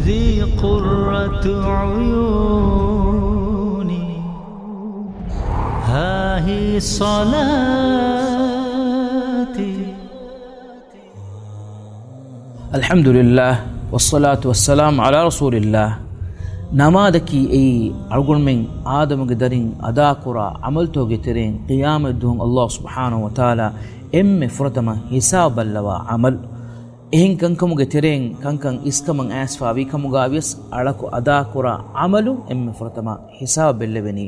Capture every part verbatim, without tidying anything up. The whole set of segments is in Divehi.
ذي قرة عيوني، ها هي صلاتي. الحمد لله، والصلاة والسلام على رسول الله. ނަމާދަކީ އެއީ އަޅުގަނޑުމެން އާދަމުގެ ދަރިން އަދާކުރާ ޢަމަލުތަކުގެ ތެރެއިން ޤިޔާމަތް ދުވަހު ﷲ ސުބްޙާނަހޫ ވަތަޢާލާ އެންމެ ފުރަތަމަ ހިސާބު ބައްލަވާ ޢަމަލު. އެހެން ކަންކަމުގެ ތެރެއިން ކަންކަން އިސްކަމަށް އައިސްފާވީ ކަމުގަ ވިޔަސް އަޅަކު އަދާކުރާ ޢަމަލު އެންމެ ފުރަތަމަ ހިސާބު ބެއްލެވެނީ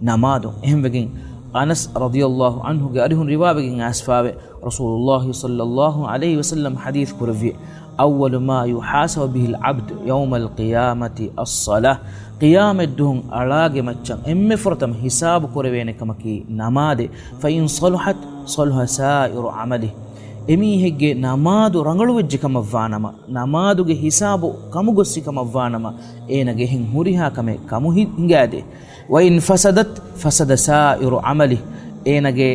ނަމާދު. އެހެންވެގެން އަނަސް ރަޟިޔަﷲ ޢަންހުގެ އަރިހުން ރިވާވެގެން އައިސްފާވެ، ރަސޫލުﷲ ޞައްލަﷲ ޢަލައިހި ވަސައްލަމް ޙަދީޘް ކުރެއްވި، أول ما يحاسب به العبد يوم القيامة الصلاة. ޤިޔާމަތް ދުވަހު އަޅާގެ މައްޗަށް އެންމެ ފުރަތަމަ ހިސާބު ކުރެވޭނެ ކަމަކީ ނަމާދެއް. فإن صلحت صلح سائر عمله. އެމީހެއްގެ ނަމާދު ރަނގަޅުވެއްޖެ ކަމަށްވާނަމަ، ނަމާދުގެ ހިސާބު ކަމުގޮއްސި ކަމަށްވާނަމަ، އޭނަގެ އެހެން ހުރިހާ ކަމެއް ކަމު ހި-، ހިނގާދޭ. وإن فسدت فسد سائر عمله. އޭނަގެ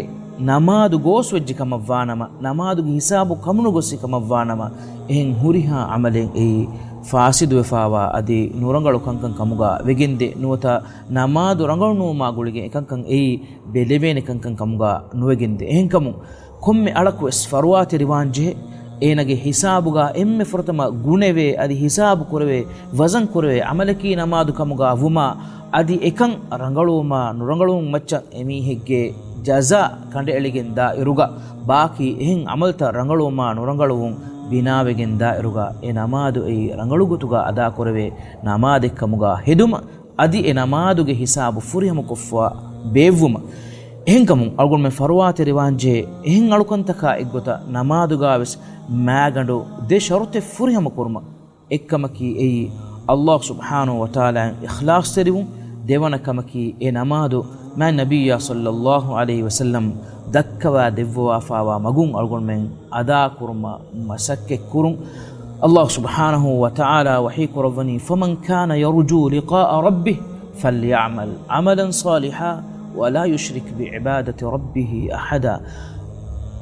ނަމާދު ގޯސްވެއްޖެ ކަމަށްވާނަމަ، ނަމާދުގެ ހިސާބު ކަމުނުގޮއްސި ކަމަށްވާނަމަ، އެހެން ހުރިހާ ޢަމަލެއް އެއީ ފާސިދުވެފާވާ އަދި ނުރަނގަޅު ކަންކަން ކަމުގަ ވެގެންދޭ. ނުވަތަ ނަމާދު ރަނގަޅުނުވުމާ ގުޅިގެން އެކަންކަން އެއީ ބެލެވޭނެ ކަންކަން ކަމުގަ ނުވެގެންދޭ. އެހެންކަމުން ކޮންމެ އަޅަކުވެސް ފަރުވާތެރިވާންޖެހޭ، އޭނަގެ ހިސާބުގަ އެންމެ ފުރަތަމަ ގުނެވޭ އަދި ހިސާބު ކުރެވޭ، ވަޒަން ކުރެވޭ ޢަމަލަކީ ނަމާދު ކަމުގަ ވުމާ، އަދި އެކަން ރަނގަޅުވުމާ ނުރަނގަޅުވުން މައްޗަށް އެމީހެއްގެ ޖަޒާ ކަނޑައެޅިގެން ދާ އިރުގަ، ބާކީ އެހެން ޢަމަލުތައް ރަނގަޅުވުމާ ނުރަނގަޅުވުން ބިނާވެގެން ދާ އިރުގަ، އެ ނަމާދު އެއީ ރަނގަޅު ގޮތުގަ އަދާކުރެވޭ ނަމާދެއް ކަމުގަ ހެދުމަށް، އަދި އެ ނަމާދުގެ ހިސާބު ފުރިހަމަކޮށްފަވާ ބޭއްވުމަށް. އެހެންކަމުން އަޅުގަނޑުމެން ފަރުވާތެރިވާންޖެހޭ އެހެން އަޅުކަންތަކާ އެއްގޮތަށް ނަމާދުގަވެސް މާގަނޑު ދެ ޝަރުތެއް ފުރިހަމަކުރުމަށް. އެއްކަމަކީ އެއީ، ﷲ ސުބްޙާނަހޫ ވަތަޢާލާއަށް އިޚްލާޞްތެރިވުން. ދެވަނަ ކަމަކީ، އެ ނަމާދު މާތް ނަބިއްޔާ ޞައްލަﷲ ޢަލައިހި ވަސައްލަމް ދައްކަވާ ދެއްވަވާފާވާ މަގުން އަޅުގަނޑުމެން އަދާކުރުމަށް މަސައްކަތްކުރުން. ﷲ ސުބްޙާނަހޫ ވަތަޢާލާ ވަޙީކުރައްވަނީ، فمن كان يرجو لقاء ربه فليعمل عملا صالحا ولا يشرك بعبادة ربه أحدا.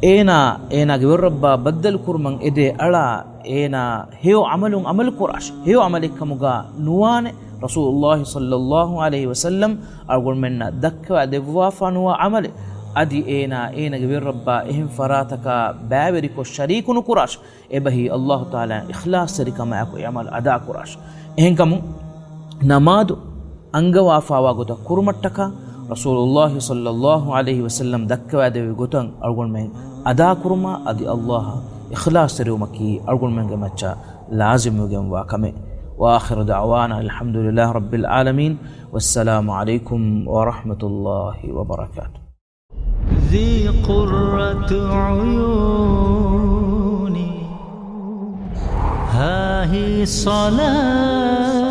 އޭނާ، އޭނާގެ ވެރިރައްބާ ބައްދަލުކުރުމަށް އެދޭ އަޅާ، އޭނާ ހެޔޮ ޢަމަލުން ޢަމަލު ކުރާށި. ހެޔޮ ޢަމަލެއް ކަމުގަ ނުވާނެ ރަސޫލުﷲ ޞައްލަﷲ ޢަލައިހި ވަސައްލަމް އަޅުގަނޑުމެންނަށް ދައްކަވާ ދެއްވާފާ ނުވާ ޢަމަލެއް. އަދި އޭނާ އޭނާގެ ވެރިރައްބާ އެހެން ފަރާތަކާ ބައިވެރިކޮށް ޝަރީކު ނުކުރާށި. އެބަހީ ﷲ ތަޢާލާއަށް އިޚްލާޞްތެރިކަމާއެކު އެ ޢަމަލު އަދާކުރާށި. އެހެންކަމުން ނަމާދު އަންގަވާފާވާ ގޮތަށް ކުރުމަށްޓަކާ ރަސޫލުﷲ ޞައްލަﷲ ޢަލައިހި ވަސައްލަމް ދައްކަވާދެއްވި ގޮތަށް އަޅުގަނޑުމެން އަދާކުރުމަށް އަދި ﷲއަށް އިޚްލާޞްތެރިވުމަކީ އަޅުގަނޑުމެންގެ މައްޗަށް ލާޒިމްވެގެންވާ ކަމެއް. وآخر دعوانا الحمد لله رب العالمين. والسلام عليكم ورحمة الله وبركاته. ذي قرة عيوني، ها هي صلاتي.